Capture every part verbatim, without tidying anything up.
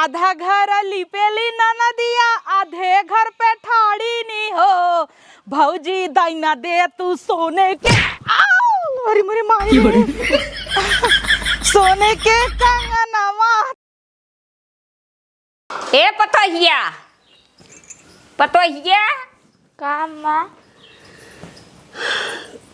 आधा घर लिपेली ननदिया, आधे घर पे ठाड़ी नी हो। भौजी दाइना दे तू सोने के, आऊ, अरे मोरे माई रे। सोने के कंगनवा। ए पतोहिया, पतोहिया। का अम्मा?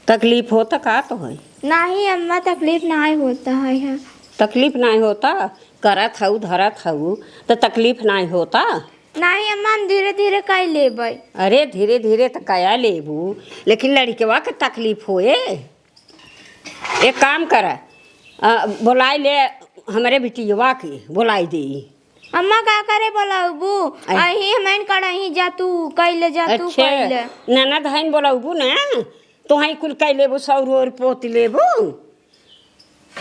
तकलीफ होता का तोहइ? नाही अम्मा, तकलीफ नाही होता है, है। तकलीफ नाही होता, करत हऊ, धरत हऊ, त तकलीफ नाही होता? नाही अम्मा, हम धीरे धीरे कइ लेबै। अरे धीरे धीरे त कया लेबू, लेकिन लड़िकवा के तकलीफ होए। एक काम कर, अ, बोलाइ ले हमरे बिटियवा के, बोलाइ दे। अम्मा का करे बोलाउबू? आई। अही हमइन कड़ही जा तू कइले जा तू अच्छा, कइले। ननद हइन बोलाउबू ना, तोहई कुल कइ लेबू, सौर ओर पोत लेबू।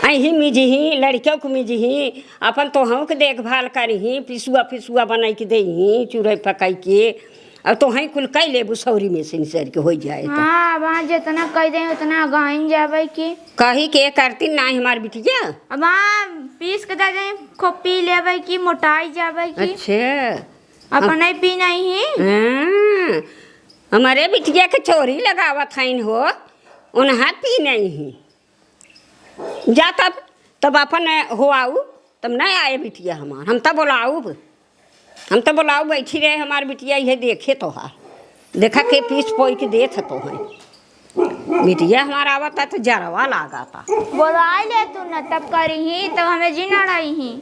अही मिजही, लड़िकउ के मिजही, अपन तोहउ के देखभाल करिही, पिसुआ फिसुआ बनाइ के देही, चूरइ पकाइ के। अब तोहई कुल कइ लेबू सौरी में से निसर के होइ जाए त। हाँ, अब हाँ जेतना कइ देही ओतना अगाइन जाबै की। कही के करती नाही हमार बिटिया। अब हाँ पीस के दे देही, खूब पी लेबै की, मोटाइ जाबै की। अच्छा। अपनइ पी नहीं ही। हाँ, हमरे बिटिया के चोरी लगावत हइन हो, उन्हा पी नहीं ही। जा तब, तब अपन हो आउ, तब न आए बिटिया हमार, हम तब बोलाउब, हम तब बोलाउब, बैठी रहे हमार बिटिया, इहे देखे तोहार, देखा के पीस पोइ के देत ह तोहइ। बिटिया हमार आवत है त जरवा लागत। बोलाइ ले तू न, तब करिही, तब हमें जिन अड़इही।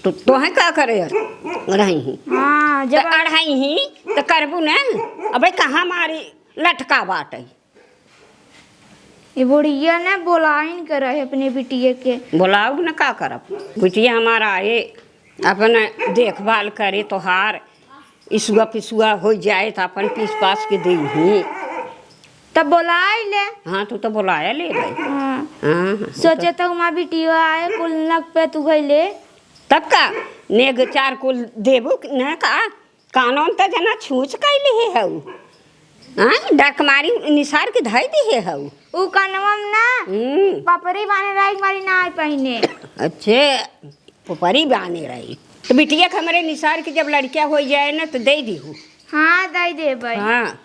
तो तोहइ का करे रही ही? हाँ, त जब अड़हइ ही, त करबू न। अबे कहाँ मारी लटका बाटइ। ये बुढ़िया न बोलाइन करइ अपने बिटिया के। बोलाउब न का करब? बिटिया हमार आए, अपन देखभाल करे तोहार, इसुआ पिसुआ होइ जाए त अपन पीस पास के देही। तब बोलाइ ले। हाँ, तू त बोलाया ले भाई। हाँ। हाँ, हाँ, सोचे त हमार बिटिया आए, कुल नक पे तू गइले। तब का? नेग चार कुल देबू न का? कानून त जना छूछ कइ लिहे हऊ। हाँ, डरकमारी निसार के धइ दिहे हऊ। उ कनवा में ना, हम्म। पपरी बाने रही, मारी ना आइ पहिने। अच्छे, पपरी बाने रही। त बिटिया के हमरे निसार के जब लड़किया होइ जाए ना, त दइ दिहू। हाँ, दइ देबै। हाँ।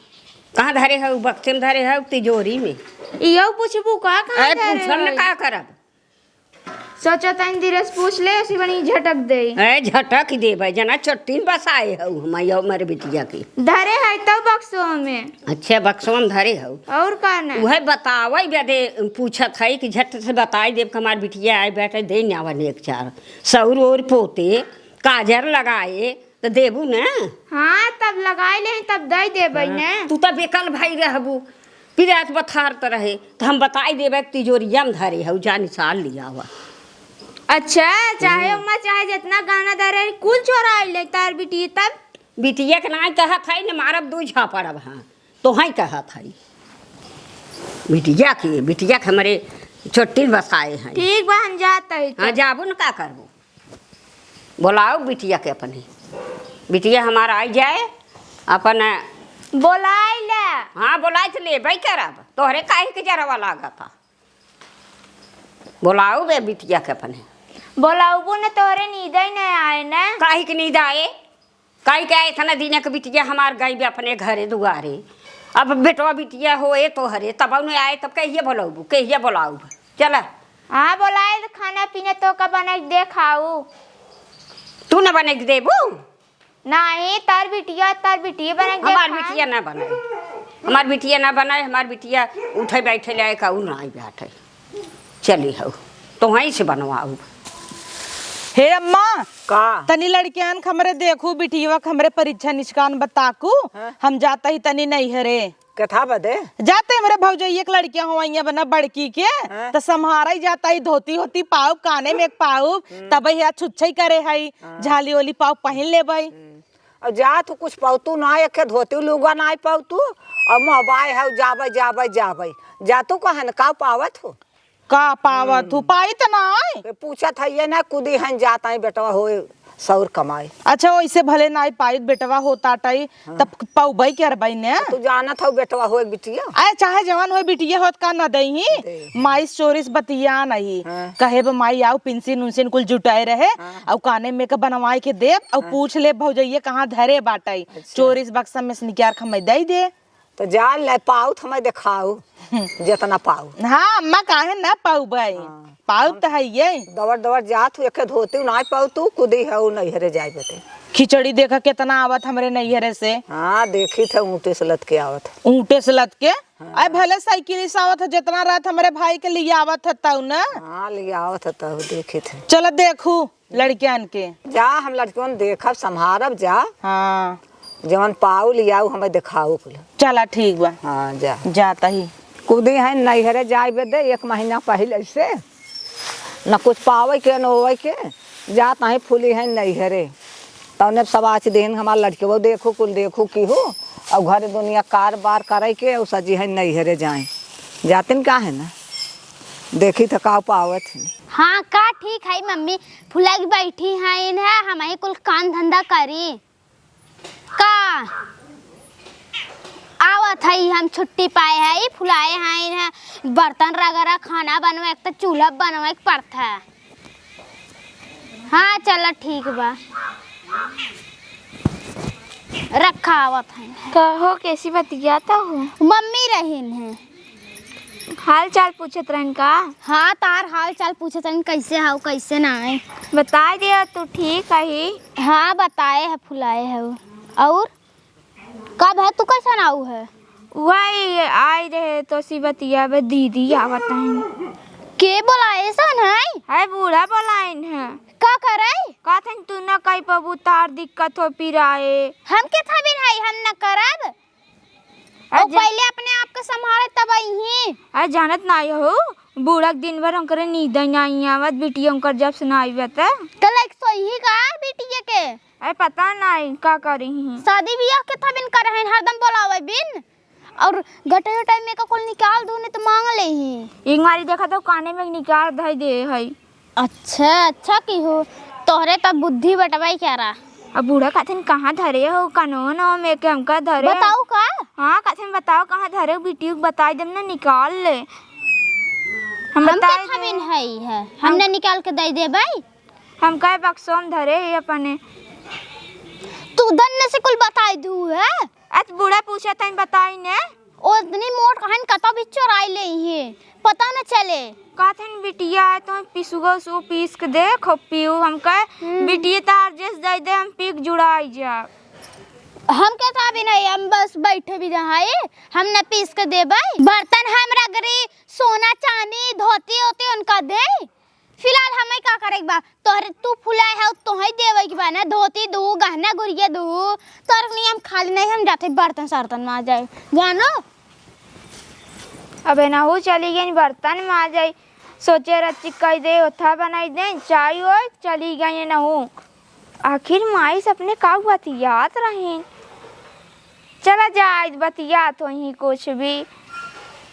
कहाँ धरे हऊ? बक्से में धरे हऊ, तिजोरी में? इहो पूछबू का, कहाँ अरे, धरे पूछब न हऊ? का करब? सोचत हइन धीरे से पूछ ले, ऐसी बनी झटक दे। ए, झटक देबै, जना चट्टीन बसाए हऊ हम, यो हमरे बिटिया के। धरे है तो बक्सो में। अच्छा, बक्सवा में धरे हऊ। और का ना? उहे बतावइ बदे पूछत है कि झट से बताइ देब कि हमार बिटिया आए बैठे, दे न्यावन एक चार। सौर ओर पोते, काजर लगाए, त देबू न? हाँ, तब लगाइ लेही, तब दइ देबै हाँ, न। तू त बेकल भइ रहबू, पिरात बथारत रहे, त हम बताइ देबै कि तिजोरिया में धरे हऊ, जा निसार लियावा। अच्छा, चाहे हम्म। अम्मा, चाहे जेतना गहना धरे, कुल चोराइ ले तार बिटिया तब? बिटिया के नाई कहत है, न मारब दुइ झापड़ब, हाँ, तोहई कहत है। बिटिया के, बिटिया के हमरे चोट्टी बसाए हैं। ठीक बा, हम जात है हाँ, तब। जाबू न का करबू? बोलाउ बिटिया के अपने। बिटिया हमार आइ जाए, अपन बोलाइ ले। हाँ, बोलाइ त लेबै करब। तोहरे काहे के जरवा लागत ह? बोलाउ बे बिटिया के अपने। बोलाउबो न, तोहरे नींदइ न आए न। काहे के नींद आए? काहे के आए? इतना दिन के बिटिया हमार गइ बे अपने घरे दुआरे। अब बेटवा बिटिया होए तोहरे, तब न आए, तब कहिया बोलाउबू, कहिया बोलाउब? चला। हाँ, बोलाए त खाना पीना तोका बनाइ के देखाउ। तू न बनाइ के देबू? नाहीं, तार बिटिया, तार बिटिया बनाइ के हमार देखाए। बिटिया न बनाए, हमार बिटिया न बनाए, हमार बिटिया उठे बैठे लायक अउर नाहीं बैठे। चली हऊ, तोहई से बनवाउब। हे अम्मा, का? तनी लड़कियन के हमरे देखू, बिटिया के हमरे परीक्षा निचकान बताकू, हाँ? हम जात ही तनी नैहरे। कथा बदे? जात ही हमरे भौजइया के लड़कियाँ होइया बना बड़की के, हाँ। त सम्हारइ जात ही, धोती होती पाउब, काने में एक पाउब, हम्म। तब हिया छुच्छई करे हई, हाँ। झाली ओली पाउब पहिन लेबइ। हम्म। अउर जात हू कुछ पउतू नाहीं, एक्खे धोती लुगा नाहीं पउतू, अउर मोहबाए हउ जाबइ, जाबइ, जाबइ। जातू कहन का पावत हू? का पावत हू? हम्म। पाई त नाहीं। ए, पूछत हइये न, कुदी हन जात ही बेटवा होए। सौर कमाई। अच्छा, वैसे भले नाई पाइत, बेटवा होत आटई, हाँ। तब पौबई करबई ने। तो तू जानत हऊ बेटवा होए बिटिया? अरे, चाहे जवन होए बिटिया होत, का न देही? दे। माई चोरिस बतिया नहीं। हाँ। कहे बा माई आउ पेंसिल उंसिल कुल जुटाए रहे, हाँ। अउ काने में के बनवाए के देब, अउ हाँ। पूछ ले भौजइया कहाँ धरे बाटई। अच्छा। चोरिस बक्सा में से निकाल के हमें दे दे। तो जा ले पाउत हमें देखाऊ, जितना पाऊ। हाँ, अम्मा काहे ना पौबई? हाँ। पाउत है ये। दौड़ दौड़ जात हूँ, एके धोती ना पाऊ तू, कुदी है उ नैहरे जाए बते। खिचड़ी देखा कितना आवत हमरे नैहरे से। हाँ, देखी थे ऊँटे से लद के आवत। ऊँटे से लद के? हाँ। अरे भले साइकिल से आवत है, जितना रात हमरे भाई के लिए आवत है तऊ ना। हाँ, लिए आवत है तऊ, देखी थे। चलो देखू। लड़कियन के। जा, हम लड़कियन देखब, संभारब जा। हाँ। जवन पाऊ लियाऊ, हमें देखाऊ कुल। चला, ठीक बा। हाँ, जा। जाता ही। कुदी हैं नैहरे जाए बदे, एक महीना पहिले से। न कुछ पावे के, न होवे के। जाता ही फूली हैं नैहरे। तौने सब आच देहन हमार लड़के, वो देखू, कुल देखू की हो। अउ घर दुनिया कार बार करे के, अउ सजी हैं नैहरे जाए। जातिन का है ना? देखी तो का पावत है। हाँ, का ठीक है मम्मी, फुलाई बैठी हैं इन्हें, हम ही कुल काम धंधा करी। का आवत है, हम छुट्टी पाए है, फुलाए हैं इन्हें, बर्तन रगड़ा, खाना बनवा, एक तो चूल्हा बनवा के पड़ता है। हाँ, चला ठीक बा, रखा आवत है। कहो, कैसी बतियाता हो? मम्मी रहीन है। हाल चाल पूछत रहन का? हाँ, तार हाल चाल पूछत रहन, कैसे हऊ, कैसे नाई। बताए दिया तू ठीक अही। हाँ, बताए है, फुलाए है। और कब है तू कैसन आऊ है? वही आई रहे तो सी बतिया बे दीदी आवत हैं। के बोलाए सन है? अरे बूढ़ा बोलाइन है। का करे? कहत हैं तू ना कह पबू तार दिक्कत हो पिराए। हम के था भी नहीं, हम न करब। अरे और जा- पहले अपने आप के संभाले तब अइहीं। अरे जानत नाई हो, बूढ़ा के दिन भर उनकरे नींद नाई आवत, बिटिया उनकर जब से ना आइबे त। त लाइक सोइही का बिटिया के? अरे पता नाई का करी ही। शादी बियाह के था बिन करहिन, हरदम बोलावे बिन। और गटे गटे में का कुल निकाल दू, नहीं तो मांग ले ही। एक मारी देखा तो काने में निकाल धई दे है। अच्छा, अच्छा की हो, तोहरे त बुद्धि बटवाई क्या रहा? अब बूढ़ा कथन कहाँ धरे हो, कानो नो में के हमका धरे हो। बताऊ का? हाँ, कथन बताओ कहाँ धरे हो, बिटियू के बताई देम ना, निकाल ले। हम हम बताई के थमिन देम। है, है। हम हमने निकाल के दे दे भाई। हम कहे बक्सों में धरे ही अपने। तू धन्य से कुल बताई दू है। आज बूढ़ा पूछत हैं, बताई ने। ओ इतनी मोट कहन कतौ भी चोराई ले ही, पता न चले। कहत हन बिटिया है तो पिसुगो सु पीस के दे, खूब पीऊ। हम कहे, हम्म। बिटिया तार जेस दे दे, हम पी के जुड़ाई जाब। हम के था भी नहीं, हम बस बैठे भी रहाई, हम न पीस के देबै। बर्तन हम रगड़ी, सोना चानी, धोती ओती उनका दे। फिलहाल हमें का करे के बा? तोहरे तू फुलाए हउ, तोहई देवे के बा ना, धोती दू, गहना गुरिया दू। तोहरे के लिए हम खाली नहीं, हम जाते बर्तन सर्तन माजाई, जानो। अब एनहू चली गई बर्तन माजाई, सोचे रची कह दे, ओथा बनाई दे, चाय ओए, चली गई एनहू। आखिर माई से अपने का बतियात रहीन? चला जाए, बतियात होई कुछ भी।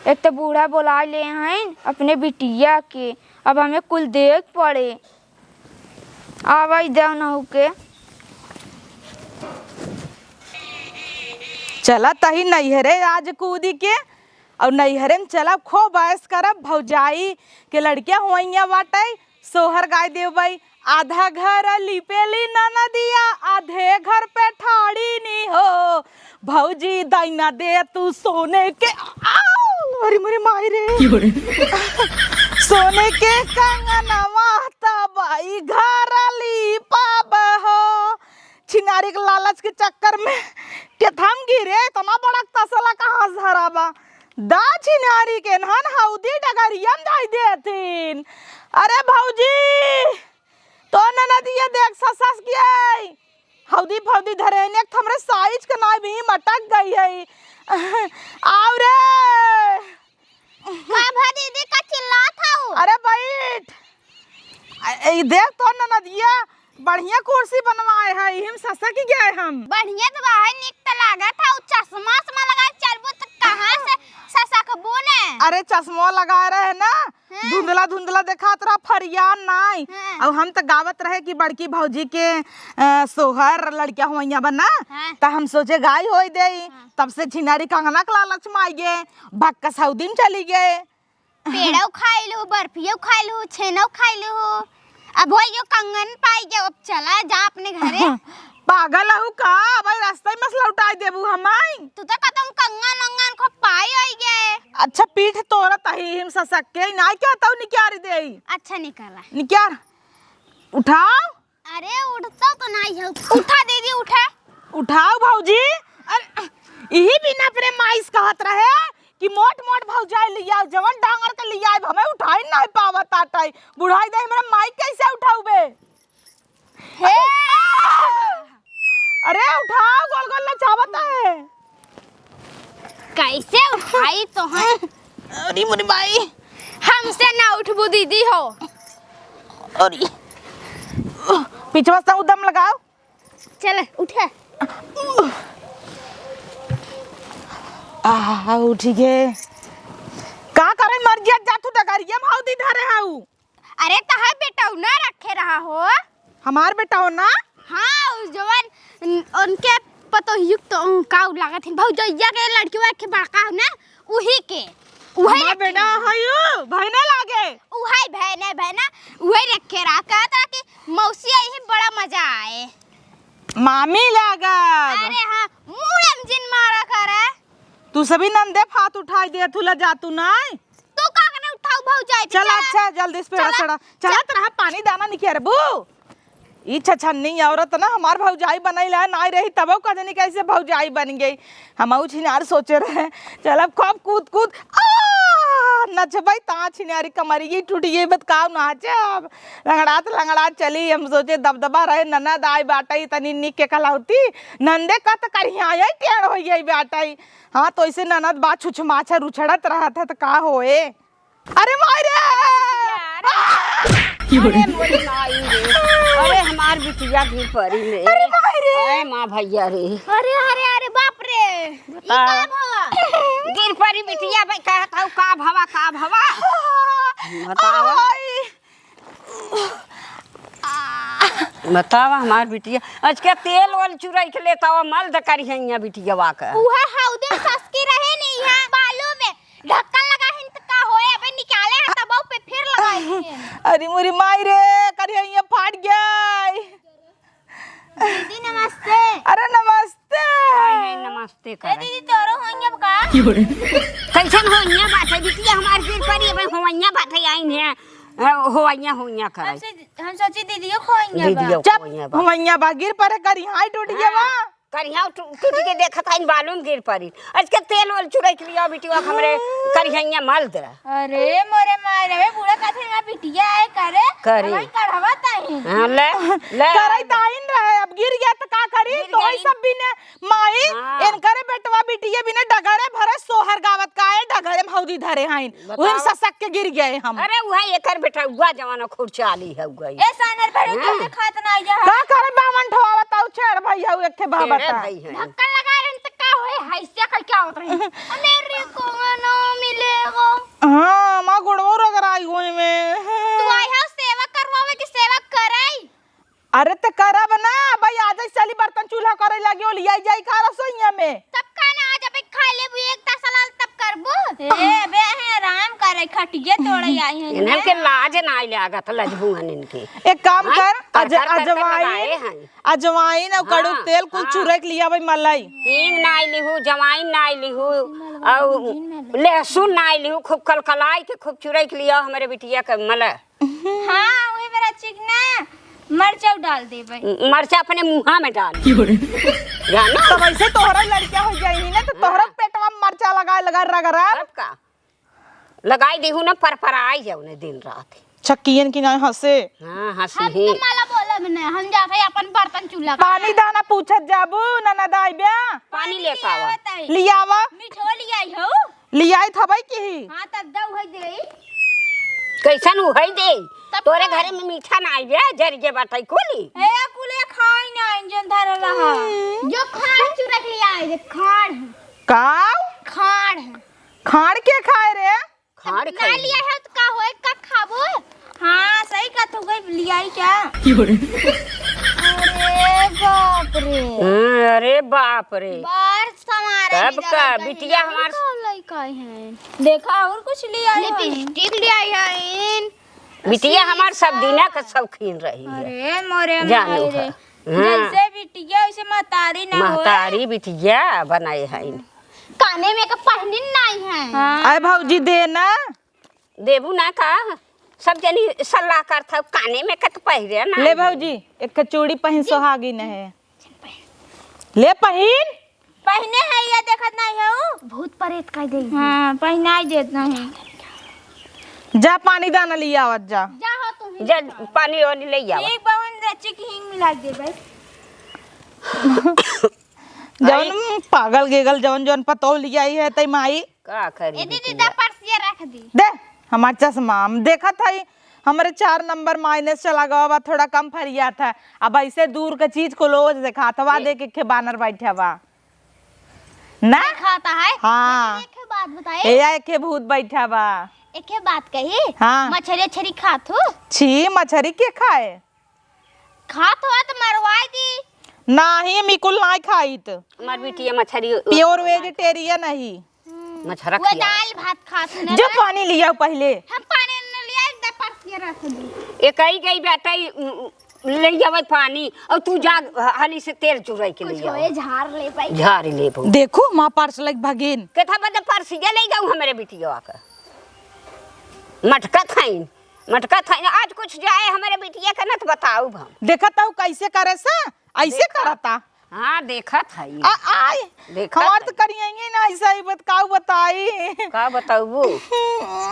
एक तो बूढ़ा बोला ले हैं अपने बिटिया के, अब हमें कुल देख पड़े। आवई दे उनहू के। चला तही नैहरे आज कूदी के, और नैहरे में चला खूब ऐश करब। भौजाई के लड़किया हुआइया बाटे, सोहर गाय देवई, आधा घर लिपेली ननदिया, आधे घर पे ठाड़ी नी हो। भौजी दाइना दे तू सोने के, आऊ, अरे मोरे माई रे। क्यों रे? सोने के कंगनवा तब ई घर लीपब हो। छिनारी के लालच के चक्कर में केथम गिरे, इतना बड़ा तसला कहाँ से धरा बा? दा छिनारी के नहन हौदी डगरिया में धई देथिन। अरे भौजी, तो ननदिया देख ससस के आई। हौदी फौदी धरे ने, एक हमरे साइज के नाई भी मटक गई है। आव रे। का भा दीदी, का चिल्लात हऊ? अरे बैठ। ए, ई देख तो ननदिया, बढ़िया कुर्सी बनवाए है, इही में ससक गए हम। बढ़िया तो बा, निक तो लागत है, उ चश्मा उश्मा लगा चलबू तो कहाँ से ससक कबो ने। अरे चश्मो लगाए रहे ना, हाँ। धुंधला धुंधला देखात रहा, फरियान नाई। हाँ। अउ हम त गावत रहे कि बड़की भौजी के, अ, सोहर लड़किया हुआइया बा ना, हाँ। त हम सोचे गाई होई देई। हाँ। तब से छिनारी कंगना के लालच में आई गे, भक्का सऊदी में चली गे। पेड़ौ खाइलू, बर्फियौ खाइलू, छेनौ खाइलू। अब होई यो कंगन पाई गयो, अब चला जा अपने घरे। पागल हऊ का? भाई रास्ता में से लौटाई देबू हमाई। तू तो कतम कंगन उंगन को पाई होई गए। अच्छा पीठ तोरत ही हम ससक के, नाई क्या तऊ निक्यारी देई। अच्छा निकाला। निक्यार। उठाओ। अरे उठता तो नाई है। उठा दीदी, उठा। उठाओ भौजी। अरे, इही बिना अपने माई से कहत रहे कि मोट मोट भौजाई लियाओ, जवन डांगर के लियाए, हमें उठाई नाई पावत आटाई। बुढ़ाई दे, हमरा माई कैसे उठाउबे? हे! अरे उठाओ, गोल गोल नचावत है। कैसे उठाई तोहन? अरे मोरी माई। हमसे ना उठबू दीदी हो। अरे। पिछवा से उदम लगाओ। चल, उठे। आ, उठ गे। का करे मर गया, जा तू डगरिया में हौदी धरे हऊ। अरे तहार बेटौना रखे रहा हो। हमार बेटौना? हाँ, उ जवन उन-, उनके पतोहियुक तो उ का उ लागत है, भौजैया के लड़किया के बड़का हो ना, उही के। उहे हमार रखे बेटा रहा। है यू, बहने लागे। उहे बहने, बहना, उहे रखे रहा। कहत रहा कि मौसी आई है, बड़ा मजा आए। मामी लागब। अरे हाँ, मुड़े में जिन मारा करे। तू सभी नंदे फात उठाई दे, तू ला जा तू नाई। तू का करे उठाऊ भौजाई पे चला, चला। अच्छा, जल्दी से पेड़ा चला, चढ़ा। चला, चल। तरह पानी दाना निकेरबू। ई छछन्नी औरत ना हमार भौजाई बनैला है, नाई रही तबो का जनी कैसे भौजाई बन गई। हमहू छिनार सोचे रहे, चल अब खूब कूद कूद, आ, नचबई ता छिनारी कमरिये टूट गई, बत का नाचब। लंगड़ात लंगड़ात चली, हम सोचे दबदबा रहे, ननद आई बाटई, तनी निक के कहलौती, नंदे का त करिया आई टेढ़ हो गई बाटई। हाँ, तो ऐसे ननद बा छुछमाछर उछड़त रहत है, त का होए? अरे माई रे! अरे मोरी माई रे, अरे हमार बिटिया गिर परी रे। अरे माई रे! अरे माँ भैया रे। अरे, अरे, अरे, बाप रे! ई बता। का भवा? गिर परी बिटिया, भाई कहत हऊ का भवा, का भवा? बतावा। आई। बतावा हमार बिटिया, आज के तेल ओल चुराई के लेतावा, मल द करिहैया बिटिया वा का। उहे हौदे ससकी रहे नहीं है, बालू में ढक्कन लगा है त का होए, अबे निकाले है तब पे फिर लगाई है। अरे मोरी माई रे, करिहैया फाट गई। दीदी नमस्ते। अरे नमस्ते। हाय, हाय, नमस्ते ए करे। दीदी तोरो होइया बा का? कैसन होइया बाटे बिटिया, हमार गिर परी, अबे होइया बाटे आइन है। अ, होइया, होइया करे। हम से, हम सोची दीदियो खोइया बा। दीदियो चुप, खोइया बा। होइया बा, गिर परे करी, हाय टूट गया बा। हाँ, करिया टू-, टूट के देखत आइन बालू में गिर परी। आज के तेल ओल चुरैक लिया बिटिया हमरे करिहैया मल दे। अरे मोरे माय रे, बूढ़ा कहत है, "हमार बिटिया आए करे, करे। हमारी कढ़वा ताही।" हाँ, ले, ले। करे ताइन रहे, अब गिर गया त का करी? गिर तो गई। वही सब बिने माई, हाँ। इनकरे बेटवा बिटिया बिने डगरे भरे सोहर गावत का है, डगरे में हौदी धरे हइन। बताओ। वही ससक के गिर गए हम। अरे, वह एकर बेटवा जवान खुरचाली है गई। ए सानर भरे हाँ। के खात ना जा। का करे बामन ठोआ बताओ, छेड़ भैया एक के बाबा छेड़े बता। भई है। ढक्कन लगा रहे त का होए, हैसिया कल क्या होत रही? मेरे को ना मिलेगा। हाँ, माँ गोड़वा रगड़ाई हुई में। तू आई है सेवा करवावे कि सेवा कराई? अरे त करब ना, भाई आज ही चली बर्तन चूल्हा करे लगी, ओलियाई जाई का रसोईया में। तब का ना आज अबे खा लेबू एक तास लाल तब करबू। ए, बे है आराम करे, खटिया तोड़े आई है इन्हन ना। के लाज ना आइले आगत लजबू हन इनके। एक काम हाँ, कर, कर, अज-, कर, कर, कर अजवाइन, लगाए हैं। अजवाइन और कड़ू हाँ, तेल कुल हाँ। चुरैक लिया भाई मलाई। हींग ना आइली हूँ, जवाइन ना आइली हूँ, और लहसुन ना आइली हूँ, खूब कलकलाई के खूब चुरैक लिया हमरे बिटिया के मला। हाँ, वही बेरा चिकना मरचा डाल देबै। मरचा अपने मुँहा में डाल। जाना? तब ऐसे तोहरा लड़किया हो जाई ना, तो तोहरा हाँ। पेटवा में मरचा लगा लगा रगड़ा। तब का? लगाई देहू ना, परपराई जाऊ ना दिन रात। छक्कियन की ना हंसे। हाँ, हंसी हम ही। तो माला बोलब ना, हम जाके अपन बर्तन चूल्हा पानी दाना पूछत जाबू, ननद आइबे। पानी लेके आवा। लियावा। मिठो लियाई हो। लियाई थबई की ही। हाँ, तब दऊ है देई। कैसन उहई देई? तब तोरे का? घरे में मीठा ना आई बे, जरिए बाटई कुली। ए, कुले खाई ना, इंजन धरल रहा। जो खाड़ चुरक लिया है, जे खाड़ है। का? खाड़ है। खाड़ के खाए रे? खाड़ ना खाई। लिया है तो का होए, का खाबो? हाँ, सही कहत हो गई, लियाई क्या? अरे बाप रे। हाँ, अरे बाप रे। बार समारे तब का, बिटिया हमार लइका है। देखा, और कुछ लियाई है? लिपस्टिक लियाई है। बिटिया हमार सब दिना का शौकीन रही है। अरे मोरे जानू माई रे। हाँ। जैसे बिटिया वैसे महतारी ना होए। महतारी बिटिया बनाए हैं। काने में के पहनिन नाई है। हाँ। अरे भौजी दे ना। देबू ना का? सब जनी सलाह करत हऊ, काने में के तो पहिरे ना। ले भौजी, एक ठे चूड़ी पहिन, सुहागिन है। ले पहिन। पहिने है, ये देखत नहीं है उ? भूत प्रेत कह दे। हाँ, पहिनाई देत नहीं। जा पानी दाना लिया आवत जा। जा हो तुम ही जा, पानी वानी ले आवा। एक बावन रची की हींग मिला दे बस। जौन पागल गेगल जौन जौन पतोह लियाई है तई माई। का करी ए दीदी, बिटिया? दा पर्सिया रख दी। दे, हमार चश्मा हम देखत हई, हमरे चार नंबर माइनस चला गवा बा, थोड़ा कम फरियात है। अब ऐसे दूर के चीज क्लोज देखात बा, ए- देख एक ठे बानर बैठा बा। ना? देखाता है? हाँ। लेकिन एक बात बताई। ए, या एक ठे भूत बैठा बा। एक बात कही? हाँ। मछरी, मछरी खात हो? छी, मछरी के खाए? खात हो तो मरवाई दी। नाही, मिकुल नाही खाइत। हमार बिटिया मछरी pure vegetarian ही। हम्म। मछरा वो खिया। दाल भात खात हो ना जो बस। पानी लिया पहिले। हम पानी न लिया, एक दे पर्सिया रख दी। एकई गई बेटा, ई, उम, ले जावे पानी और तू जा हाली से तेल चुराई के ले कुछ जाओ। होए झाड़ ले पाई। झाड़ ले बहु। देखो माँ पर्स लग भगेन। केथा बदे पर्सिया ले जाऊ हमरे बिटिया का। मटका खाइन। मटका था, आज कुछ जाए हमरे बिटिया के न त बताऊ हम। देखत हऊ कैसे करे से, ऐसे देखा। करता। हाँ, देखत हई। आ, आई। देखत हमार हई। तो करियेंगे ना ऐसा ही बत-, काऊ बताई। का बताऊ?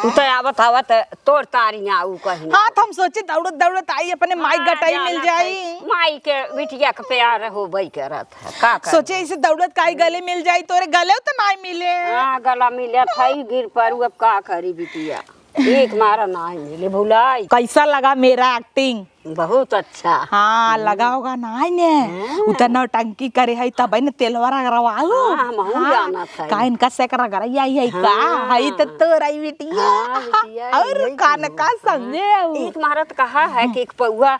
तू तो आवत आवत तोर तारी आऊ कहीं। हाँ, तो हम सोचे दौड़त दौड़त आई, अपने माई हाँ, गटाई मिल जाई। माई के बिटिया के प्यार होबई करत है। का करी? सोचे ऐसे दौड़त काई गले मिल जाई, तोरे गले तो नाई मिले। हाँ, गला मिले था, ई गिर परू, अब का करी बिटिया? एक मारा नाई मिले भुलाई। कैसा लगा मेरा acting? बहुत अच्छा। हाँ, हम्म। लगा होगा नाई ने। हाँ। उ त नौटंकी करे है, तबे न तेलवा रगड़वाऊ। हाँ, हमहू हाँ। जानत है। का इनका से रगड़ाई आई है का? हाँ। है त तोर आई बिटिया। हाँ, बिटिया, और यही कान चीज। का हाँ। समझे हऊ? एक मारा त कहा है कि एक पौआ, अ,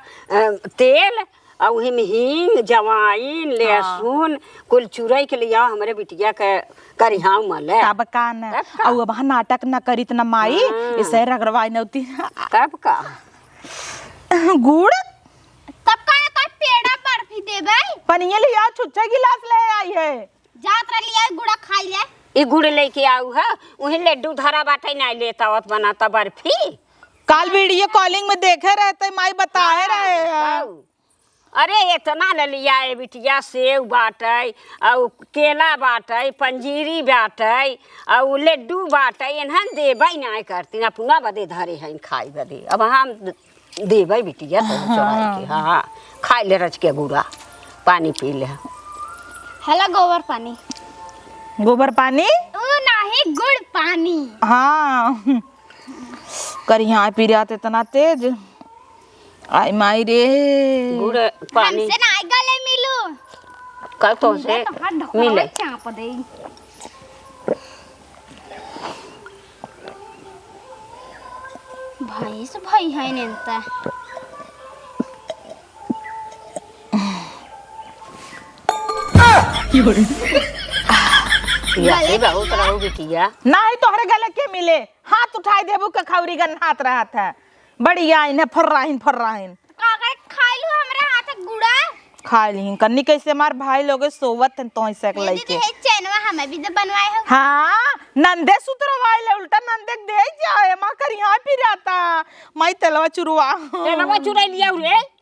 तेल आ उही में हींग, जवाइन, हाँ। लहसुन, कुल चुरई के लिया हमरे बिटिया के करिहाव मले। तब का न? तब का? अउ अब नाटक न करित न माई, हाँ। इसे रगड़वाई नौती। तब का? गुड़? तब का न, तब पेड़ा बर्फी देबै? पनिया लिया, छुच्छा गिलास ले आई है। जात रह लिया, गुड़ा खाई ले। ई गुड़ लेके आऊ है, उही लड्डू धरा बाटे, नाई लेत आवत बनाता बर्फी। काल video calling में देखे रहते, माई बताए हाँ, रहे हैं। बताऊ। अरे, एतना ले लिया ए बिटिया, सेव बाटै, अउ केला बाटै, पंजीरी बाटै, अउ लड्डू बाटै, एन्हन देबै नाय करतीन, अपना बदे धरे हईन खाइ बदे। अब हम देबै बिटिया, तो हाँ। चोराइ के, हाँ, खाइ ले रच के गुड़ा, पानी पी ले। हला गोबर पानी। गोबर पानी? ऊ नाही, गुड़ पानी। हाँ। करिहा पिरात एतना तेज। आई माई रे। गुड़ पानी। हमसे ना गले मिलू। कल तो से तोहार ढोकरवा मिले। चाप दे। भैंस भई है नेनता। या गले से बहुत रहू बिटिया। नाही तोहरे गले के मिले। हाथ उठाई देबू के खौरी गन्हात रहत है। बढ़िया इन्हें फर्राहिन, फर्राहिन। का करे खाइलू हमरे हाथ के गुड़ा? खाइ लीन कन्नी कैसे हमार भाई लोगे सोवत हैं तोही से ये लइके। दीदी, है चैनवा हमें भी तो बनवाए हो। हाँ, नंदे सुतरवाए ले, उल्टा नंदे के दे जाए, माँ करिहा पिराता, माई तेलवा चुरवा। तेलवा चुराइ लिया रे।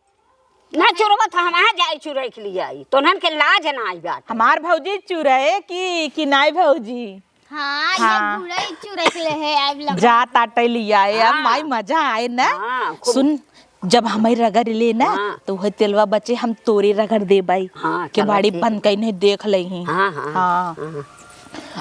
ना चुरवा था, हम वहाँ जाए चुराइ के लिए आई। तोहन के लाज ना आई बात। हमार भौजी चुराए की, कि नाई भौजी? हाँ, हाँ। ये गुड़ई चुरई के ले है, आइब लगा। जा ताटै लिया, ए, अब हाँ। माई मजा आए ना। हाँ, खूब। सुन, जब हमें रगड़ ले ना, हाँ। तो वह तेलवा बचे, हम तोरे रगड़ देबै। हाँ, के चला बाड़ी ठीक बन है। कहीं देख लेही। हाँ, हाँ, हाँ। हाँ।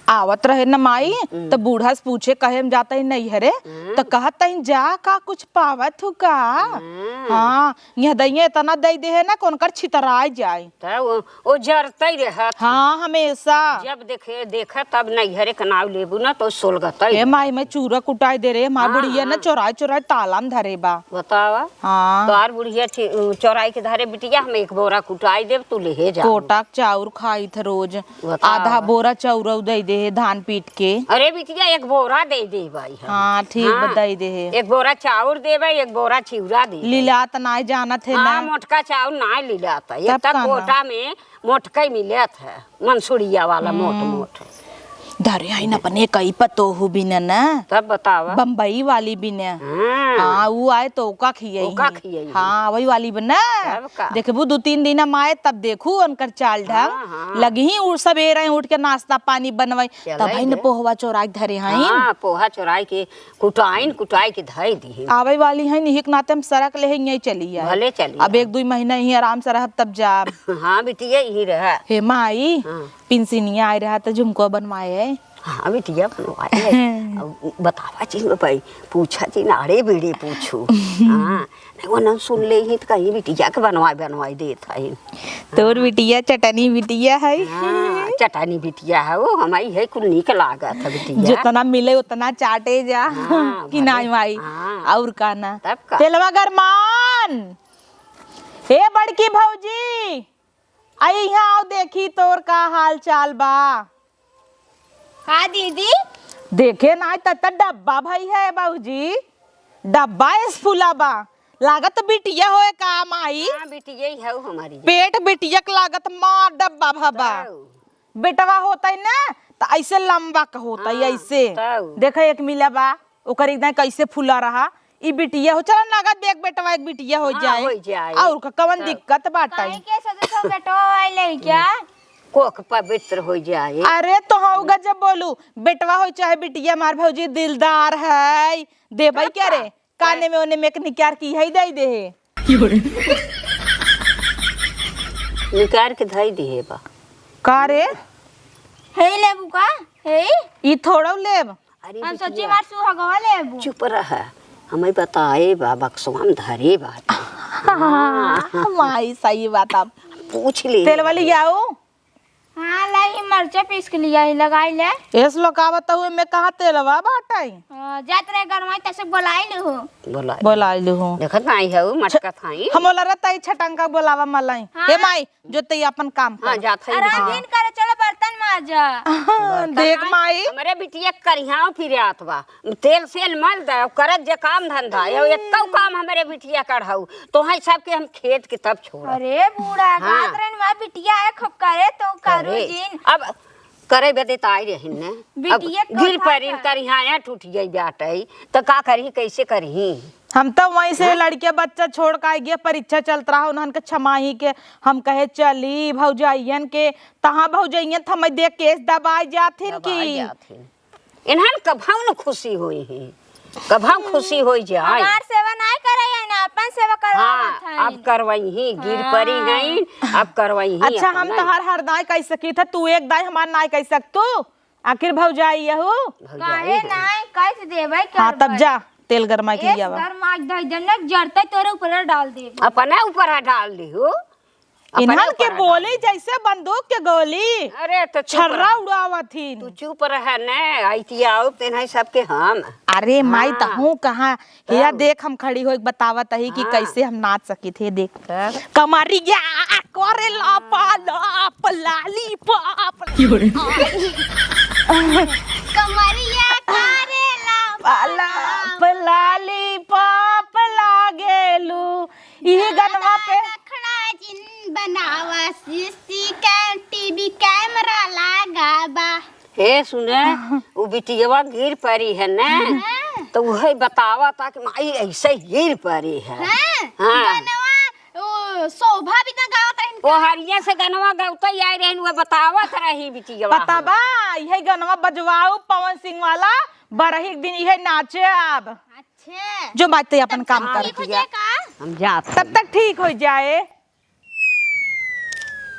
आवत रहे न माई, हम्म। त बूढ़ा से पूछे, कहे, "हम जात ही नैहरे।" हम्म। त कहत ही, "जा, का कुछ पावत हू का?" हम्म। हाँ, यह दइया इतना दइ देहे ना कि उनकर छितराइ जाए। त वो, वो जरतइ रहत। हाँ, हमेशा। जब देखे, देखे तब नैहरे के नाव लेबू ना तो सोलगतइ हे रहे। माई, मैं चूरा कुटाइ दे रे, हमार हाँ, बुढ़िया ना हाँ। चोराइ चोराइ ताला में धरे बा। बतावा। हाँ। तोहार बुढ़िया ची-, चोराइ के धरे बिटिया, हम एक बोरा कुटाइ देब, तू लेहे जा। कोटा के चाउर खाइत ह रोज। बतावा। आधा बोरा चाउर दइ देहे धान पीट के। अरे बिटिया, एक बोरा दइ देबइ हम। हाँ, ठीक बा, हाँ। दइ देहे। एक बोरा चाउर देबइ, एक बोरा चिउरा देबइ। लिलात नाई जानत है हाँ, ना। मोटका चाउर नाई लिलात है। तब एक तक का ना? कोटा में मोटकई मिलत है, मंसूरिया वाला मोट हम्म। मोट। धरे हइन अपने कई पतोहू बिने न। तब बतावा। बम्बई वाली बिने। हाँ। हाँ, ऊ आए तो ओका खियई ओका ही। खियई ही। हाँ, वही वाली बना। तब का? देखबू दू तीन दिन हम आए तब देखू उनकर चाल ढंग। हाँ, हाँ। लगही उ सबेरे उठ के नाश्ता पानी बनवाई। चलाई तब हइन दे। पोहवा चोराई के धरे हइन। हाँ, पोहा चोराई के कुटाइन, कुटाई के धई दिहिन। आवै वाली हइन, इही के नाते हम सरक लेहे, यहीं चली आए। भले चली अब आए। एक दुइ महीना यहीं आराम से रहब, तब जाब। हाँ बिटिया, यहीं रह। हे माई, हाँ। पिंसिनिया आए रहा त झुमको बनवाए। हाँ बिटिया, बनवाए। अब बतावा जिन भाई, पूछा जिन, आड़े बेड़े पूछू। हाँ, नहीं वो ना सुन लेही त कहीं बिटिया के बनवाए, बनवाए देत हइन। तोर बिटिया चटनी बिटिया है। हाँ, चटनी बिटिया है वो, हमारी है कुल नीक लागत है बिटिया। जितना मिले उतना चाटे जा। हाँ, कि भले। नाई माई? हाँ। और का ना? तब का? तेलवा गरमान। हे बड़की भौजी, आई यहाँ आओ, देखी तोर का हाल चाल बा। का दीदी? देखे नाई त, त डब्बा भई है बाबूजी, डब्बा एस फुला बा। लागत बिटिया होए का माई? हाँ, बिटिया ही हऊ हमारी। पेट बिटिया के लागत, मार डब्बा भबा। तऊ। बेटवा होतई ना, त ऐसे लंबा क होतई, हाँ, ऐसे। तऊ। देखा, एक मिला बा, ओकर एकदम कैसे फुला रहा। ई बिटिया हो, चला नगद दे, एक बेटवा, एक बिटिया हो हाँ, जाए। हो जाए। और का, कवन तऊ। दिक्कत बाटे? काहे के सोचत हो बेटवा वाई लइका? कोख पवित्र हो जाए। अरे, तो हऊ गजब बोलू, बेटवा हो चाहे बिटिया, हमार भौजी दिलदार है, देबई तब क्या का? रे? काने में ओने में एक निकार की है, दे दे है। निकार के धई दिहे बा। का रे? हे लेबू का? हे? ई थोड़ो लेब। अरे हम बिटिया, सच्ची मार सुहागवा लेबू। चुप रह, हमें बताए बा, बक्सवा में धरे बा। हाँ, माई, सही बात। अब पूछ ले। तेल वाली आओ। हाँ, लाई, मरचा पीस के लिया ही, लगाई ले। एस लोग का बताऊ, एमे कहाँ तेलवा बाटई? हाँ, जात रहे गरमाई, तसे बोलाई ले हो। बोलाई। बोलाई ले हो। देखत नाई है, वो मटका थाई। हम बोला रहता ही छटंका बोलावा मलाई। हाँ। हे माई, जो तई अपन काम हाँ, कर। जात है आराम बिटिया। दिन करे, चलो बर्तन माजा। हाँ, बर्तन देख माई। माई। हमरे बिटिया करिहाव फिर आत बा। तेल सेल मल दे, करत जे काम धंधा, यो एक्कौ काम हमरे बिटिया कढ़ऊ, तोहई सबके हम खेत के तब छोड़ब। अरे बूढ़ा, हाँ। कहत रहन, "माँ बिटिया है, खूब करे, तो करू करे। जिन।" अब करे बदे त आई रहिन ने। बिटिया अब गिर कथा परिन का। करिहाया टूट जाई बाटई, त का करही, कैसे करही? हम त वहीं से हैं? लड़के बच्चा छोड़ के आई गए, परीक्षा चलत रहा उन्हन के छमाही के, हम कहे चली भौजाइयन के, तहाँ भौजाइयन त हमें देख के दबाई जाथिन दबाई की। जाथिन। इन्हन कभऊ न खुशी होई ही, कभऊ खुशी होई जाए। हमार सेवा नाय करे है ना, अपन सेवा करवावत हाँ, है। अब करवाई ही, गिर हाँ। परी हैं, अब करवाई ही अच्छा, हम अपन। तोहार हर दाय कह सकी था, तू एक दाय हमार नाय कह सकतू? आखिर भौजाई यहू? भौजाई काहे है। नाय कह देबै हाँ, तब करबै। जा, तेल गरमा के एस लियावा। गरमा के धई देम ना, जरते तोरे ऊपर डाल देब। अपने ऊपर डाल दी हो। इन्हन के बोली जैसे बंदूक के गोली। अरे, तो चुप छर्रा रह। उड़ावत हिन। तू चुप रह ने, आइतिया आओ तेनाही सबके हम। अरे माई, हाँ। तहूँ कहाँ? हिया तब। देख, हम खड़ी होइके बतावत ही कि हाँ। कैसे हम नाच सकित ही, देख। तब। कमरिया करेला पालाप लालीपाप। की बोले? कमरिया करेला पालाप लालीपाप लागेलू। इहे गनवा पे अखड़ा जिन बनावा, सीसी कैम, टीवी कैमरा लागा बा। हे सुने, उ बिटियवा गिर परी है ने, हाँ। तो उहे बतावा ता कि माई ऐसे गिर परी है। हाँ, हाँ। गनवा, ओ, शोभा भी ना गावत रहिन ओ का? हरिया से गनवा गवते आए रहन, उहे बतावत रही बिटियवा। पता बा, इहे गनवा बजवाऊ पवन सिंह वाला, बरही के दिन इहे नाचे अब। अच्छा। जो बात है अपन काम कर। ठीक हो जाए का? हम जात तब तक ठीक हो जाए।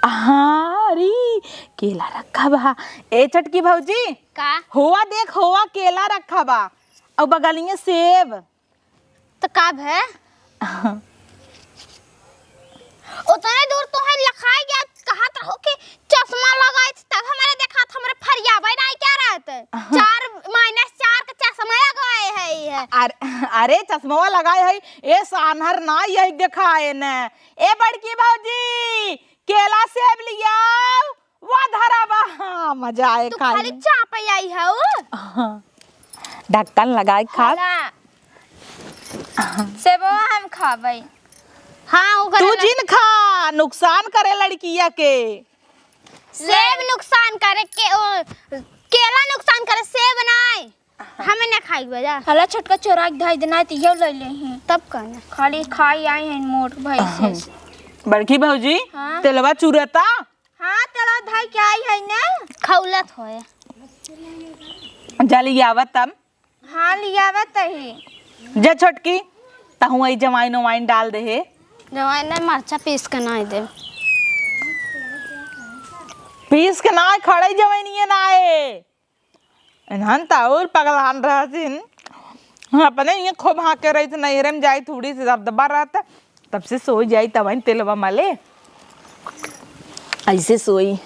हाँ, अरे, केला रखा बा। ए छोटकी भौजी, का? होवा देख, होवा केला रखा बा, अउ बगलिए सेब। त का भे? उतने दूर तोहे लखाई गया, कहत रहो कि चश्मा लगाई, तब हमरे देखात, हमरे फरियावे नाई क्या रहत? चार, माइनस चार का चश्मा लगाए है, है। अरे, अरे, चश्मा लगाए है, ए सानहर ना, यही देखाए न। ए बड़की भौजी, केला सेब लियाओ, वा धरा बा। हाँ, मजा आए तू खाए खाली में। चाप आई है वो। हाँ। ढक्कन लगाए खा। खाला। सेबवा हम खाबे। हाँ, ओकर तू ना- जिन खा, नुकसान करे लड़किया के। सेब नुकसान करे के, ओ, केला नुकसान करे, सेब नाय। हमें ना खाई बजा। हला छोटका चोरा के धई देना है, तो इहो ले ले हैं। तब का ना? खाली खाई आई हैं मोट भई से। बड़की भौजी, हाँ? तेलवा चुरता? हाँ, तेलवा धई के आई है ना। खौलत होए। जा लियावा तब। हाँ, लियावा तही। जा छोटकी, तहूँ आई जवाइन ववाइन डाल दे है। जवाइन ना, मरचा पीस के ना दे। पीस के ना, खड़े जवाइनिए ना है। इन्हन त और पगलान रहतिन। अपने ये खूब हाँके रही थी, नैहरे में जाई थोड़ी सी दबदबा रहता, तब से सोई जाई, तब तेलवा मले। ऐसे सोई,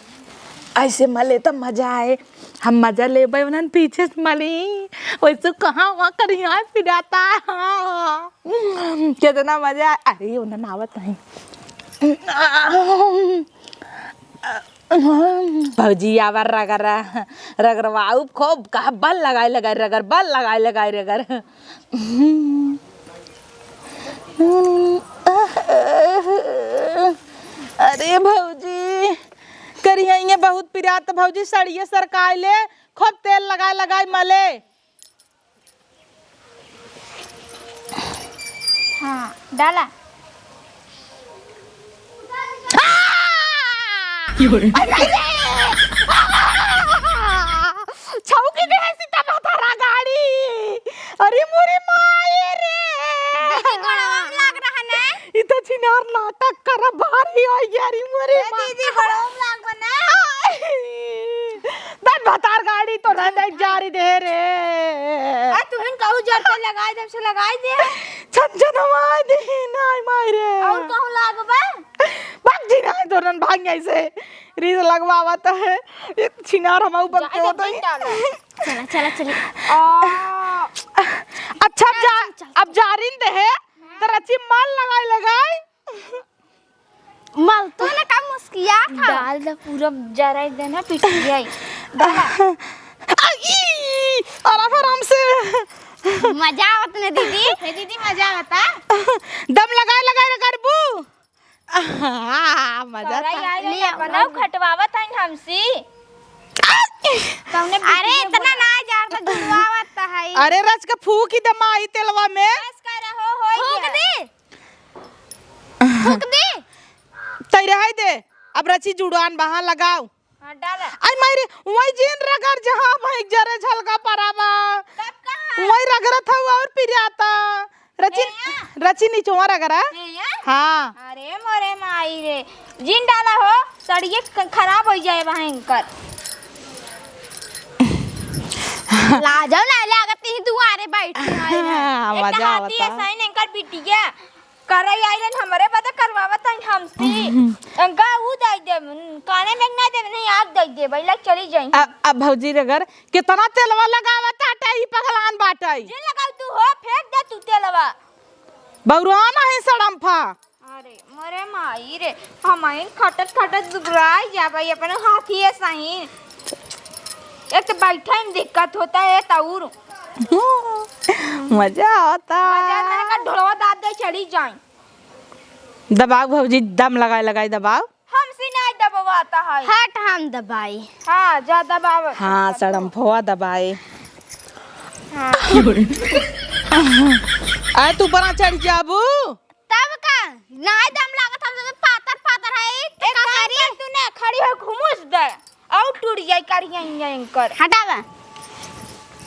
ऐसे मले तब मजा आए। हम मजा लेबे, उन्हन पीछे से मली, वैसे कहाँ वहाँ करिया पिराता। हाँ। कितना मजा आए। अरे, उन्हन आवत नहीं। भौजी आवा रगरा, रगरवाऊ खूब कहा बल लगाए लगाए रगर, बल लगाए लगाए रगर। अरे भौजी, करिया ये बहुत पिरात भौजी, सड़िए सरकाए ले, खूब तेल लगाए लगाए मले। हाँ, डाला। आ! की बोले? अरे, अरे! आ! छौकी दे है सीता माता रा गाड़ी। अरे मोरे माए रे। दीदी, गोड़वा में लाग रहा ने। ई तो छिनार नाटक कर भारी हो गया रे मोरे ए माँ। दीदी, गोड़वा में लाग बना। दन भतार गाड़ी तो ना देख जा रही दे रे। आ, तुहन कहू जर पे लगाई, जब से लगाई दे। छन छन हवाई दे, नाई माई रे। और कहूँ लागबा? भाग जी ना, तोरन भाग ऐसे। रीस लगवावत है। ये छिनार हम ऊपर जाए दे, होत है। बिन डाला। चला, चला, चली। आ। अच्छा, जा, चल, चल, अब जारिन दे है। तो रची माल लगाई, लगाई। मल तो ना का मुस्किया था। डाल दे पूरा जराई देना पिटिया। डाला। आई, आराम, आराम से। मजा आवत ना दीदी? हे दीदी, मजा आवता? दम लगाए, लगाए रे गरबू। आहा, मजा करई था। आई ले रही, बनाओ, खटवावत हईन हमसी। कौने अरे, बिटिया इतना बोला? ना जार तो जुड़वावत है। अरे, रच के फूक ही दे माई तेलवा में। बस कर, हो, हो फूक गया। दे। फूक दे। तई रहई दे। अब रची जुड़ान बहा लगाओ। हाँ, डाला। आई माई रे, वही जेन रगड़ जहाँ भाई जरे झलका परावा। तब कहाँ? वही रगड़त हऊ और पिराता। रची, ए, या। रची निचवा रगड़ा। ए, या? हाँ। अरे मोरे माई रे, जिन डाला हो, सड़िए ख-, खराब हो जाए भयंकर। लाजो ना लागत ही दुआरे बैठी है। हाँ, एक मजा हाथी आवता। ऐसा ही नहीं कर बिटिया। करई आइलन हमरे बदे करवावत हईन हमसी। अंगा ऊ दे देब, काने में ना देब, नहीं आग दे देब, इला चली जाई। अ-, अब भौजी रगर कितना तेलवा लगावत आटे ई पगलान बाटे। जे लगाऊ तू हो, फेंक दे तू तेलवा। बौरान है सड़म्फा। अरे, मरे माई रे, हम आइन खटत खटत दुबराई जाबई अपने हाथिए सही। एक तो बैठे में दिक्कत होता है, तौर मजा आवता। मजा ना का ढोलवा दाब दे चली जाई। दबाओ भौजी, दम लगाए लगाए दबाओ। हमसे नहीं दबवाता है। हट, हम दबाई। हाँ, जा दबाव। हाँ, सड़म्फवा दबाए। हाँ। आ, तू ऊपरा चढ़ जाबू। तब का? नाय दम लागत, हम तो पातर पातर है, तो एक का काम करी? कर, तू ना खड़ी हो, घुमुस दे, और टूट जाई करिया हिया एंकर। हटावा।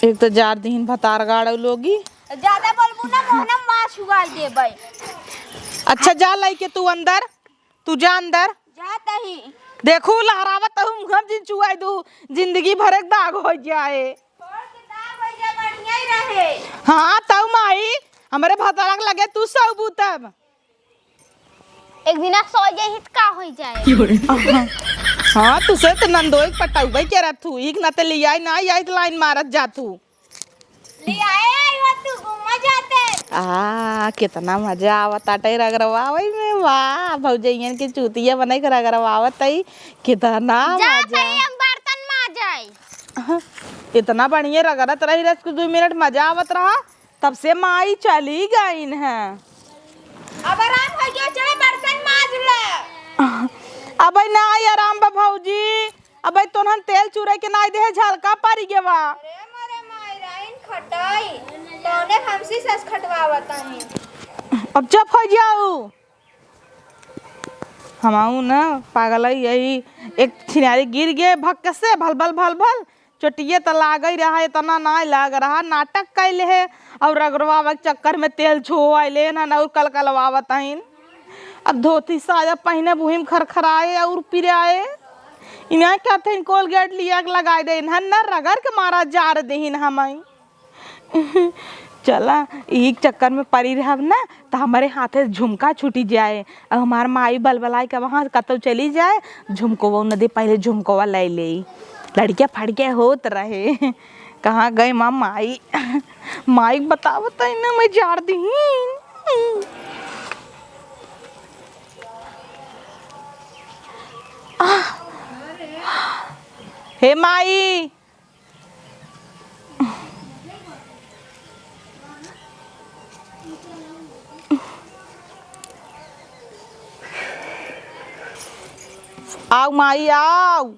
एक तो जार दीन भतार गाड़ो लोगी। ज्यादा बोलबू ना, मोहनम माँ छुआई देबै। अच्छा, जा लइके तू अंदर, तू जा अंदर। जात ही। देखू, लहरावत हूँ, हम जिन चुआई दू, जिंदगी भर एक दाग होइ जाए। छोड़ के दाग होइ जाए, बढ़िया ही रहे। हाँ, तऊ माई, हमरे भतरक लगे तू सौबू तब। एक दिना सो जाई त का होइ जाए? हाँ, तुसे त नंदोई पटौबे के रहत हूँ, एक ना ते लियाई ना आई त लाइन मारत जात हूँ। ले आए, आई हो तू घूमा जाते। आ, कितना मजा आवत आटे रगरवावई में। वाह, भौजइयन के चूतिया बने के रगरवावत आई, कितना जात मजा। आई, हम बर्तन माजई। हाँ, इतना बढ़िया रगरत रही रस, कुछ दो मिनट मजा आवत रहा, तब से माई चली गईन है। अब आराम हो गया, चले बर्तन माज ले। अब ना आई आराम बा भौजी, अबे तोहन तेल चुरे के नाई देहे, झलका परि गेवा। अरे मोरे माई राइन खटाई, तौने हमसी सस खटवावत हईं। अब चुप होइ जाऊ। हमहू न पागल है, यही एक छिनारी गिर गए भक्क से, भल भल भल भल, चोटिये त लागई रहा, इतना नाई लाग रहा, नाटक कैले है, और रगड़वावे के चक्कर में तेल छुआइले हन, और कलकलवावत हईन। अब धोती साया पहिने बुहिम खरखराए और पिराए। इन्हें कहते हैं कोलगेट लिया के लगाए दे, इन्हें न रगड़ के मारा जार देहिन हमई। चला, ई चक्कर में परी रहब ना, त हमरे हाथे से झुमका छूटी जाए। अब हमार माई बलबलाए के वहाँ कतौ चली जाए, झुमकवा न दे, पहले झुमकवा ले ले। लड़किया फड़किया होत रहे। कहाँ गए माँ माई? माई बतावत है ना, मैं जार दीन। आह! हे माई! आउ माई, आउ।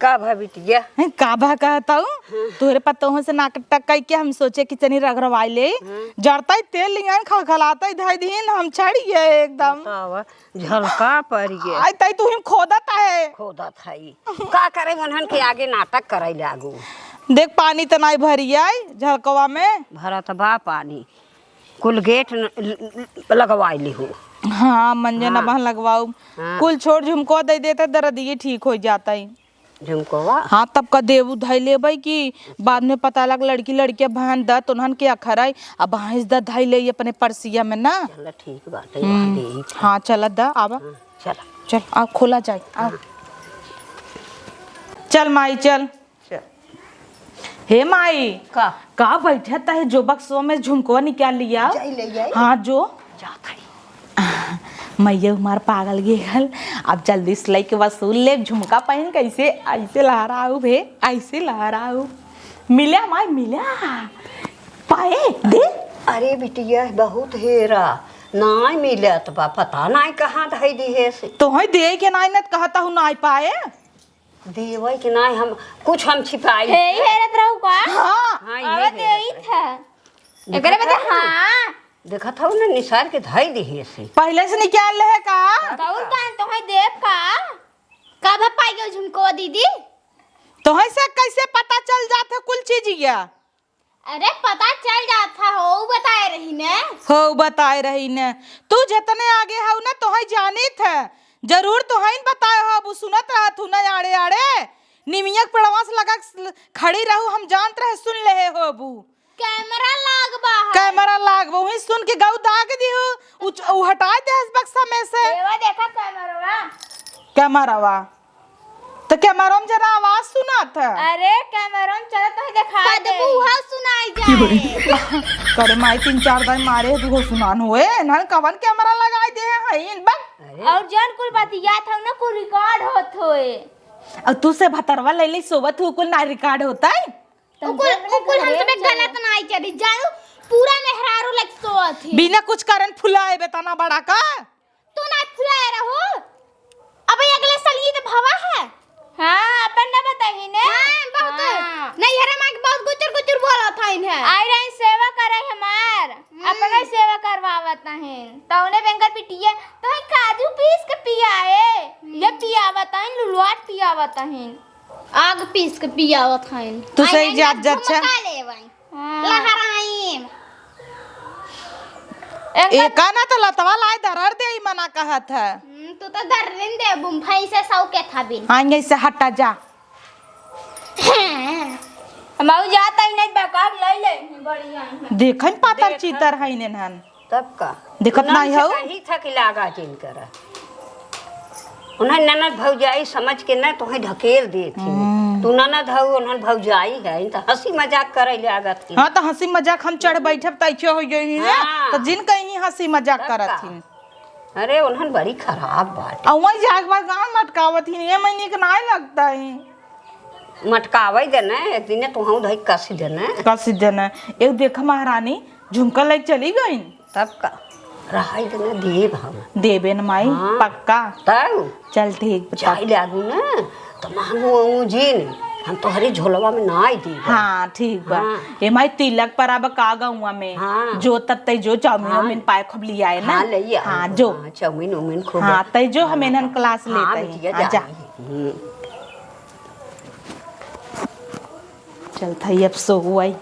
का भा बिटिया? हैं, का भा कहत हूँ? हाँ। तोहरे पतोह से नाक टकाई के हम सोचे कि चनी रगड़वाई ले। हाँ। जरता ही तेल लियान खलखलाता ही धई दीन, हम चढ़ गए एकदम। बतावा, झलका पड़ गए। आई तई तू हिम खोदत है। खोदत है। का करे, उन्हन के आगे नाटक करे लागू। देख, पानी त नाई भरी आई झलकवा में। भरत बा पानी। कुल गेट न-, ल-, ल-, लगवाई लिहू। हाँ, मंजन हाँ। अबहन लगवाऊ। हाँ। कुल छोड़ झुमको दे देते, दर्द ये ठीक हो जाता है। झुमकोवा? हाँ, तब का देबू धई लेबै कि बाद में पता लग लड़की लड़किया बहन द तोन्हन के अखराई, अब भैंस द धई ले अपने परसिया में ना। चल, ठीक बाटे, हम्म, वहाँ दे ही। हाँ, चल द, आवा। हाँ, चल। चल, आ, खोला जाए, आ। हाँ। चल माई, चल। चल। हे माई, का? का बैठत है जो बक्सवा में झुमकवा निकाल लिया? जाई ले आई। हाँ, जो। जात है। मैया हमार पागल गेल, अब जल्दी से लइके वसूल ले झुमका पहन के ऐसे, ऐसे लहराऊ भे, ऐसे लहराऊ। मिला माई, मिला। पाए, दे। अरे बिटिया, बहुत हेरा, नाई मिलत बा, पता नाई कहाँ धई दिहे से। तोहई दे के नाई न कहत हूँ नाई पाए। देवै के नाई हम, कुछ हम छिपाई। हे, ई हेरत रहू का? हाँ। हाँ, ई अब हेरत देई रहे। था। एकरे देखत बदे, हऊ? हाँ। देखत हऊ ना, निसार के धई दिहे से। पहले से निकाल ले है का? कौन कान तोहई देब का? का भा पाई गयो झुमको दीदी? तोहई से कैसे पता चल जात है कुल चीजिया? अरे, पता चल जात है, हो बताए रही ने। हो बताए रही ने। तू जितने आगे हऊ ना, तोहई जानित है। जरूर तोहई न बताए हो, अब सुनत रहत हूँ ना आड़े आड़े। निमिया के पेड़वा से लगा के खड़ी रहू, हम जानत रहे, सुन लेहे होबू। कैमरा लाग बा है। कैमरा लाग बा, वही सुन के गऊ दाग दिहू, उ च-, उ हटाए दे इस बक्सा में से। एवा देखा कैमरवा। कैमरवा। तो कैमरा में जरा आवाज सुनात है। अरे, कैमरा में चला तो देखा दे। बदबू हा सुनाई जाए। करे माई, तीन चार दाई मारे है, दुगो सुनान होए, ना कवन कैमरा लगाई दे है, इन बक। अरे। और जौन कुल बतियात हऊ ना, कुल रिकॉर्ड होत होए। और तू से भतरवा ले ले सोवत हूँ, कुल ना रिकॉर्ड होता है। उकुल, उकुल हमसे बे गलत नाई करी, जानू, पूरा मेहरारू लग सोवत ही। बिना कुछ करन फुलाए बे तना बड़ा का? तू ना फुलाए रहो। अबे अगले साल ई तो भवा है। हाँ, अपन ना बताई ने। हाँ, बहुत। हाँ। नैहरा में बहुत गुचर गुचर बोलत है इन्हें। आई रही सेवा करे हमार, हम्म। अपने सेवा करवावत नहीं। तौने बेंकर बिटिया, तो है काजू पीस के पियाए, हम्म। ये पियावत है, लुलवाट पियावत है। आग पीस के पियावत हईन। तू सही आइन जात ना जात छे। झुमका लेवई। हाँ। लहराइन। एका ना तो लतवा लाए दरर दे, ई मना कहत है। हम्म, तू तो दर्रिन दे, बुम भैंसे सौ के था बिन। हाँ, यहीं से हटा जा। हम आऊ जात ही नहीं, बकाक ले ले, बढ़िया है। देखन पातर देखन। चीतर है इन्हन। तब का? देखत उन्हन नहीं से हो? कही था कि लागा जिन कर। उन्हें ननद भौजाई समझ के ना तोहे ढकेल देत ही। हम्म। तू ननद हऊ, उन्हन भौजाई है, इन तो हंसी मजाक करे लागत ही। हाँ, तो हंसी मजाक हम चढ़ बैठब त ऐसे हो जाई है। हाँ। तो जिन कहीं हंसी मजाक तब करत का? ही। अरे, उन्हन बड़ी खराब बाटे। आ वहीं जाके बार गान मटकावत ही, ये महीने के नाय लगता है। मटकावे दे ना, एक दिन तोहू धई कसी दे ना। कसी दे ना। एक देखा महारानी, झुमका लेके चली गई। तब का? रहाई दे ना, देब हम। देबे न माई, हाँ। पक्का। तब? चल ठीक बा, जाई तब। लागू ना, तो मांगू वांगू जी ने, हम तोहरी झोलवा में ना आई दी। हाँ, ठीक बा। हाँ। ए माई, तिलक पर अब का गौवा में? हाँ। जो तत्ते जो चाउमीन हाँ। वाउमीन पाए खूब लियाए ना। हाँ, ले आ। हाँ, जो। हाँ, चाउमीन उमीन खूब। हाँ, तै जो हम हाँ, इन्हन हाँ। क्लास हाँ, लेते हैं। बिटिया, हाँ, जा। जाई। हम्म। चल थई अब सो आई।